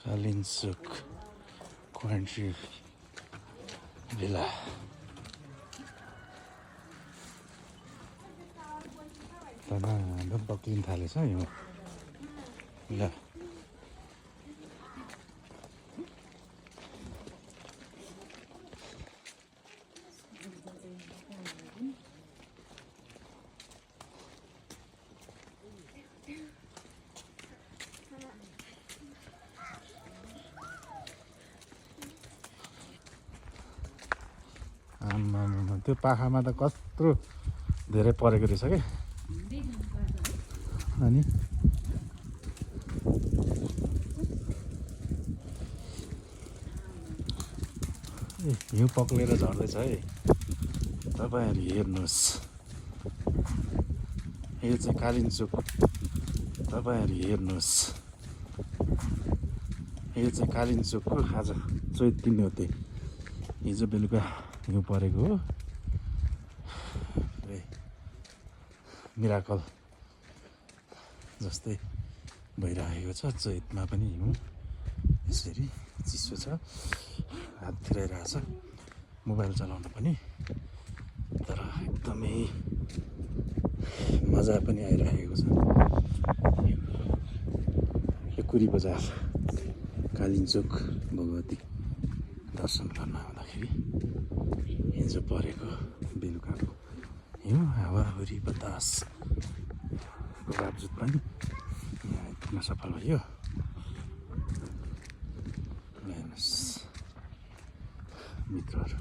कालिन्चोक क्वान्ट्री भिला धमाधम पक्रिन थालेछ यो ल त्यो पाखामा त कत्रो धेरै परेको रहेछ क्या अनि हिउँ पक्लेर झर्दैछ है तपाईँहरू हेर्नुहोस् यो चाहिँ कालिन्चोक तपाईँहरू हेर्नुहोस् यो चाहिँ कालिन्चोकको आज चैत 3 गते हिजो बेलुका हिउँ परेको हो मिराकल जस्तै भइरहेको छ चैतमा पनि हिउँ यसरी चिसो छ हात फिराइरहेछ मोबाइल चलाउन पनि तर एकदमै मजा पनि आइरहेको छ यो कुरी बजार कालिन्चोक भगवती दर्शन गर्न आउँदाखेरि हिजो परेको बेलुकाको हिउँ हावाहुरी बतासको बावजुद पनि यहाँ आइपुग्न सफल भयो हेर्नुहोस् मित्रहरू